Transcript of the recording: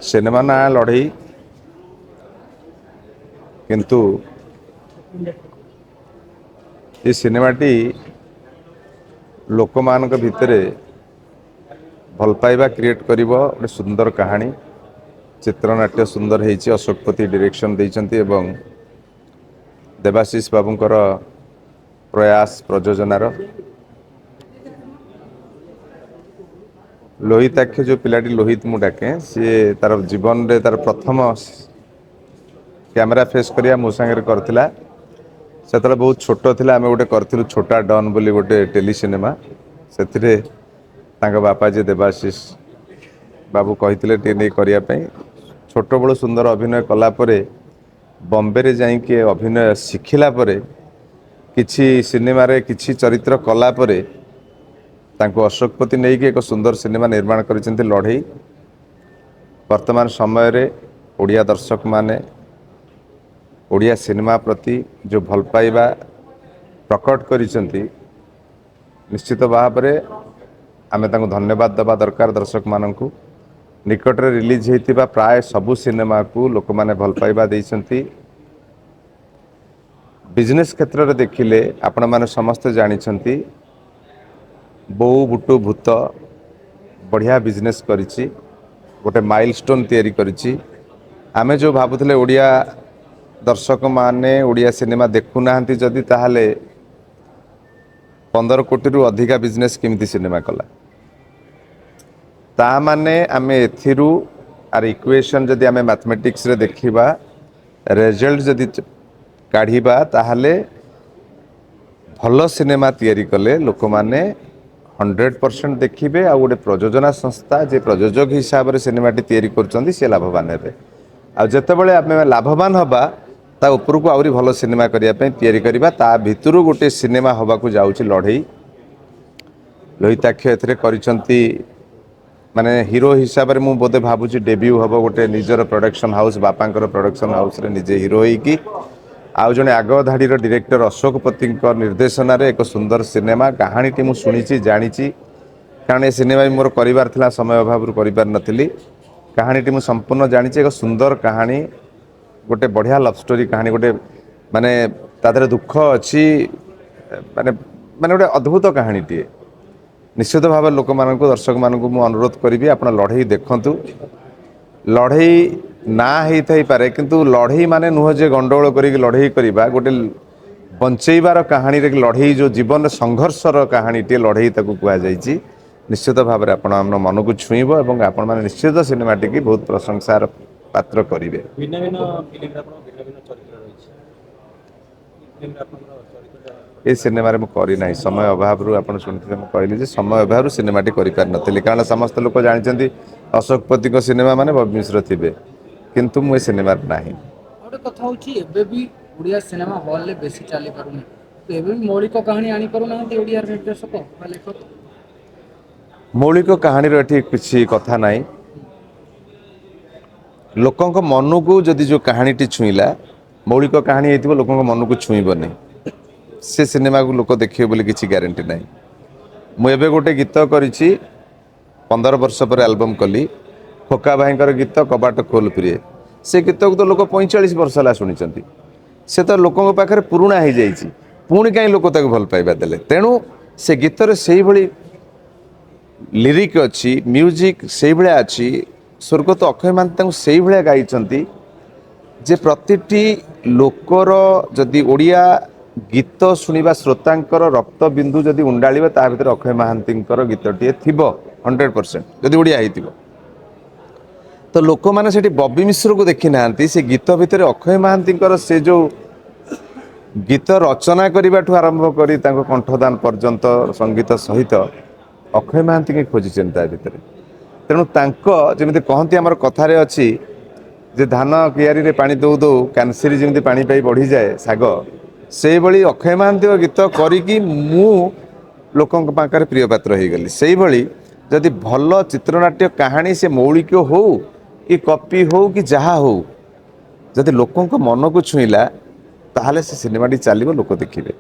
Cinema ନାଁ ଲଢ଼େଇ, କିନ୍ତୁ ଏ ସିନେମାଟି ଲୋକମାନଙ୍କ ଭିତରେ ଭଲ ପାଇବା କ୍ରିଏଟ୍ କରିବ। ଗୋଟେ ସୁନ୍ଦର କାହାଣୀ, ଚିତ୍ରନାଟ୍ୟ ସୁନ୍ଦର ହେଇଛି, ଅଶୋକ ପତି ଡିରେକ୍ସନ୍ ଦେଇଛନ୍ତି ଏବଂ ଦେବାଶିଷ ବାବୁଙ୍କର ପ୍ରୟାସ ପ୍ରଯୋଜନାର। ଲୋହିତାକ୍ଷ ଯେଉଁ ପିଲାଟି, ଲୋହିତ ମୁଁ ଡାକେ, ସିଏ ତାର ଜୀବନରେ ତାର ପ୍ରଥମ କ୍ୟାମେରା ଫେସ୍ କରିବା ମୋ ସାଙ୍ଗରେ କରିଥିଲା। ସେତେବେଳେ ବହୁତ ଛୋଟ ଥିଲା। ଆମେ ଗୋଟେ କରିଥିଲୁ ଛୋଟା ଡନ୍ ବୋଲି ଗୋଟେ ଟେଲି ସିନେମା। ସେଥିରେ ତାଙ୍କ ବାପା ଯିଏ ଦେବାଶିଷ ବାବୁ କହିଥିଲେ ଟିକେ ନେଇ କରିବା ପାଇଁ। ଛୋଟବେଳୁ ସୁନ୍ଦର ଅଭିନୟ କଲା ପରେ, ବମ୍ବେରେ ଯାଇକି ଅଭିନୟ ଶିଖିଲା ପରେ, କିଛି ସିନେମାରେ କିଛି ଚରିତ୍ର କଲା ପରେ ତାଙ୍କୁ ଅଶୋକପତି ନେଇକି ଏକ ସୁନ୍ଦର ସିନେମା ନିର୍ମାଣ କରିଛନ୍ତି, ଲଢ଼େଇ। ବର୍ତ୍ତମାନ ସମୟରେ ଓଡ଼ିଆ ଦର୍ଶକମାନେ ଓଡ଼ିଆ ସିନେମା ପ୍ରତି ଯେଉଁ ଭଲ ପାଇବା ପ୍ରକଟ କରିଛନ୍ତି, ନିଶ୍ଚିତ ଭାବରେ ଆମେ ତାଙ୍କୁ ଧନ୍ୟବାଦ ଦେବା ଦରକାର ଦର୍ଶକମାନଙ୍କୁ। ନିକଟରେ ରିଲିଜ୍ ହେଇଥିବା ପ୍ରାୟ ସବୁ ସିନେମାକୁ ଲୋକମାନେ ଭଲ ପାଇବା ଦେଇଛନ୍ତି। ବିଜନେସ୍ କ୍ଷେତ୍ରରେ ଦେଖିଲେ ଆପଣମାନେ ସମସ୍ତେ ଜାଣିଛନ୍ତି, ବୋଉ ବୁଟୁ ଭୂତ ବଢ଼ିଆ ବିଜନେସ୍ କରିଛି, ଗୋଟେ ମାଇଲ୍ ଷ୍ଟୋନ୍ ତିଆରି କରିଛି। ଆମେ ଯେଉଁ ଭାବୁଥିଲେ ଓଡ଼ିଆ ଦର୍ଶକମାନେ ଓଡ଼ିଆ ସିନେମା ଦେଖୁନାହାନ୍ତି, ଯଦି ତାହେଲେ 15 କୋଟିରୁ ଅଧିକା ବିଜନେସ୍ କେମିତି ସିନେମା କଲା? ତା ମାନେ ଆମେ ଏଥିରୁ ଆର ଇକ୍ୱେସନ୍ ଯଦି ଆମେ ମ୍ୟାଥମେଟିକ୍ସରେ ଦେଖିବା, ରେଜଲ୍ଟ ଯଦି କାଢ଼ିବା, ତାହେଲେ ଭଲ ସିନେମା ତିଆରି କଲେ ଲୋକମାନେ 100% ଦେଖିବେ। ଆଉ ଗୋଟେ ପ୍ରଯୋଜନା ସଂସ୍ଥା ଯେ ପ୍ରଯୋଜକ ହିସାବରେ ସିନେମାଟି ତିଆରି କରୁଛନ୍ତି, ସେ ଲାଭବାନ ହେବେ। ଆଉ ଯେତେବେଳେ ଆମେ ଲାଭବାନ ହେବା, ତା ଉପରକୁ ଆହୁରି ଭଲ ସିନେମା କରିବା ପାଇଁ ତିଆରି କରିବା। ତା ଭିତରୁ ଗୋଟେ ସିନେମା ହେବାକୁ ଯାଉଛି ଲଢ଼େଇ। ଲୋହିତାକ୍ଷ ଏଥିରେ କରିଛନ୍ତି, ମାନେ ହିରୋ ହିସାବରେ ମୁଁ ବୋଧେ ଭାବୁଛି ଡେବ୍ୟୁ ହେବ ଗୋଟେ ନିଜର ପ୍ରଡକ୍ସନ୍ ହାଉସ୍, ବାପାଙ୍କର ପ୍ରଡକ୍ସନ୍ ହାଉସ୍ରେ ନିଜେ ହିରୋ ହେଇକି, ଆଉ ଜଣେ ଆଗ ଧାଡ଼ିର ଡିରେକ୍ଟର ଅଶୋକ ପତିଙ୍କ ନିର୍ଦ୍ଦେଶନାରେ ଏକ ସୁନ୍ଦର ସିନେମା। କାହାଣୀଟି ମୁଁ ଶୁଣିଛି, ଜାଣିଛି, କାରଣ ଏ ସିନେମା ବି ମୋର କରିବାର ଥିଲା, ସମୟ ଅଭାବରୁ କରିପାରିନଥିଲି। କାହାଣୀଟି ମୁଁ ସମ୍ପୂର୍ଣ୍ଣ ଜାଣିଛି। ଏକ ସୁନ୍ଦର କାହାଣୀ, ଗୋଟେ ବଢ଼ିଆ ଲଭ୍ ଷ୍ଟୋରି କାହାଣୀ, ଗୋଟେ ମାନେ ତା ଦେହରେ ଦୁଃଖ ଅଛି, ମାନେ ମାନେ ଗୋଟେ ଅଦ୍ଭୁତ କାହାଣୀଟିଏ। ନିଶ୍ଚିତ ଭାବରେ ଲୋକମାନଙ୍କୁ, ଦର୍ଶକମାନଙ୍କୁ ମୁଁ ଅନୁରୋଧ କରିବି, ଆପଣ ଲଢ଼େଇ ଦେଖନ୍ତୁ। ଲଢ଼େଇ ନା ହେଇଥାଇପାରେ, କିନ୍ତୁ ଲଢ଼େଇ ମାନେ ନୁହଁ ଯେ ଗଣ୍ଡଗୋଳ କରିକି ଲଢ଼େଇ କରିବା। ଗୋଟେ ବଞ୍ଚେଇବାର କାହାଣୀରେ ଲଢ଼େଇ, ଯେଉଁ ଜୀବନର ସଂଘର୍ଷର କାହାଣୀଟିଏ ଲଢ଼େଇ ତାକୁ କୁହାଯାଇଛି। ନିଶ୍ଚିତ ଭାବରେ ଆପଣ ଆମ ମନକୁ ଛୁଇଁବ ଏବଂ ଆପଣମାନେ ନିଶ୍ଚିତ ସିନେମାଟିକି ବହୁତ ପ୍ରଶଂସାର ପାତ୍ର କରିବେ। ଭିନ୍ନ ଭିନ୍ନ ଫିଲ୍ମରେ ଆପଣ ଭିନ୍ନ ଭିନ୍ନ ଚରିତ୍ର ରହିଛି। ଫିଲ୍ମରେ ଆପଣଙ୍କର ଚରିତ୍ରଟା? ଏ ସିନେମାରେ ମୁଁ କରିନାହିଁ ସମୟ ଅଭାବରୁ। ଆପଣ ଶୁଣିଥିଲେ, ମୁଁ କହିଲି ଯେ ସମୟ ଅଭାବରୁ ସିନେମାଟି କରିପାରିନଥିଲି, କାରଣ ସମସ୍ତ ଲୋକ ଜାଣିଛନ୍ତି ଅଶୋକ ପତିଙ୍କ ସିନେମା ମାନେ ବବି ମିଶ୍ର ଥିବେ, କିନ୍ତୁ ମୁଁ ଏ ସିନେମାରେ ନାହିଁ। ଆଉ ଗୋଟେ କଥା ହେଉଛି, ଏବେ ବି ଓଡ଼ିଆ ସିନେମା ହଲ୍ରେ ବେଶୀ ଚାଲିପାରୁନି। ତ ଏବେ ବି ମୌଳିକ କାହାଣୀ ଆଣିପାରୁନାହାନ୍ତି ଓଡ଼ିଆ ନିର୍ଦ୍ଦେଶକ ବା ଲେଖକ? ମୌଳିକ କାହାଣୀର ଏଠି କିଛି କଥା ନାହିଁ। ଲୋକଙ୍କ ମନକୁ ଯଦି ଯେଉଁ କାହାଣୀଟି ଛୁଇଁଲା, ମୌଳିକ କାହାଣୀ ହେଇଥିବ, ଲୋକଙ୍କ ମନକୁ ଛୁଇଁବନି, ସେ ସିନେମାକୁ ଲୋକ ଦେଖିବେ ବୋଲି କିଛି ଗ୍ୟାରେଣ୍ଟି ନାହିଁ। ମୁଁ ଏବେ ଗୋଟେ ଗୀତ କରିଛି, 15 ବର୍ଷ ପରେ ଆଲବମ୍ କଲି, ଖୋକା ଭାଇଙ୍କର ଗୀତ କବାଟ ଖୋଲ ପ୍ରିୟେ। ସେ ଗୀତକୁ ତ ଲୋକ 45 ବର୍ଷ ହେଲା ଶୁଣିଛନ୍ତି। ସେ ତ ଲୋକଙ୍କ ପାଖରେ ପୁରୁଣା ହେଇଯାଇଛି। ପୁଣି କାହିଁ ଲୋକ ତାକୁ ଭଲ ପାଇବା ଦେଲେ? ତେଣୁ ସେ ଗୀତରେ ସେଇଭଳି ଲିରିକ୍ ଅଛି, ମ୍ୟୁଜିକ୍ ସେଇଭଳିଆ ଅଛି, ସ୍ୱର୍ଗତ ଅକ୍ଷୟ ମହାନ୍ତି ତାଙ୍କୁ ସେଇଭଳିଆ ଗାଇଛନ୍ତି ଯେ ପ୍ରତିଟି ଲୋକର, ଯଦି ଓଡ଼ିଆ ଗୀତ ଶୁଣିବା ଶ୍ରୋତାଙ୍କର ରକ୍ତ ବିନ୍ଦୁ ଯଦି ଉଣ୍ଡାଳିବ, ତା ଭିତରେ ଅକ୍ଷୟ ମହାନ୍ତିଙ୍କର ଗୀତଟିଏ ଥିବ 100%, ଯଦି ଓଡ଼ିଆ ହେଇଥିବ। ତ ଲୋକମାନେ ସେଠି ବବି ମିଶ୍ରକୁ ଦେଖି ନାହାନ୍ତି, ସେ ଗୀତ ଭିତରେ ଅକ୍ଷୟ ମହାନ୍ତିଙ୍କର ସେ ଯେଉଁ ଗୀତ ରଚନା କରିବାଠୁ ଆରମ୍ଭ କରି ତାଙ୍କ କଣ୍ଠଦାନ ପର୍ଯ୍ୟନ୍ତ ସଙ୍ଗୀତ ସହିତ ଅକ୍ଷୟ ମହାନ୍ତିଙ୍କୁ ଖୋଜିଛନ୍ତି ତା ଭିତରେ। ତେଣୁ ତାଙ୍କ ଯେମିତି କହନ୍ତି, ଆମର କଥାରେ ଅଛି ଯେ ଧାନ କିଆରୀରେ ପାଣି ଦଉ ଦଉ କାନସିରି ଯେମିତି ପାଣି ପାଇ ବଢ଼ିଯାଏ ଶାଗ, ସେଇଭଳି ଅକ୍ଷୟ ମହାନ୍ତିଙ୍କ ଗୀତ କରିକି ମୁଁ ଲୋକଙ୍କ ପାଖରେ ପ୍ରିୟ ପାତ୍ର ହେଇଗଲି। ସେଇଭଳି ଯଦି ଭଲ ଚିତ୍ରନାଟ୍ୟ କାହାଣୀ, ସେ ମୌଳିକ ହଉ କି କପି ହଉ କି ଯାହା ହଉ, ଯଦି ଲୋକଙ୍କ ମନକୁ ଛୁଇଁଲା, ତାହେଲେ ସେ ସିନେମାଟି ଚାଲିବ, ଲୋକ ଦେଖିବେ।